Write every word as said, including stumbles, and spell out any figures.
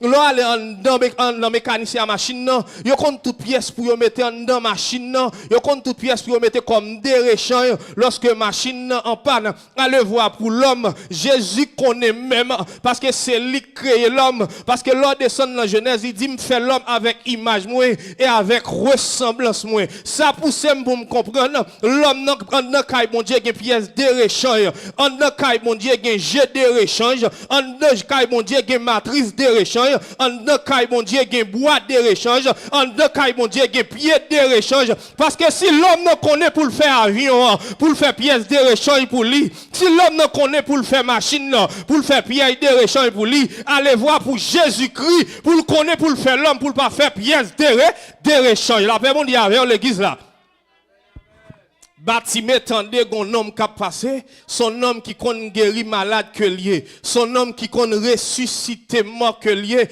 Lè w ale anndan, anndan mekanisyen a machin nan, yo konn tout pyès pou yo mete anndan machin nan, yo konn tout pyès pou yo mete kòm derechanj lòske machin nan an pàn. Alevwa pou lòm, Jezi konnen menm, paske se li k kreye lòm, paske lè w desann nan Jenèz, li di, "M fè lòm avèk imaj mwen e avèk resanblans mwen." Sa pouse m pou m konprann, lòm nan, anndan kay Bondye gen pyès derechanj, anndan kay Bondye gen je derechanj, anndan kay Bondye gen matris derechanj, anndan kay Bondye gen bwa derechanj, anndan kay Bondye gen pye derechanj. Paske si lòm nan konnen pou l fè avyon an, pou l fè pyès derechanj pou li, si lòm nan konnen pou l fè machin nan, pou l fè pyès derechanj pou li, alevwa pou Jezikri, pou l konnen pou l fè lòm, pou l pa fè pyès dere, derechanj. Lapè Bondye avè w, legliz la. Batime tande gon nonm k ap pase, s on nonm ki konn geri malad ke l ye, s on nonm ki konn resisite mò ke l ye,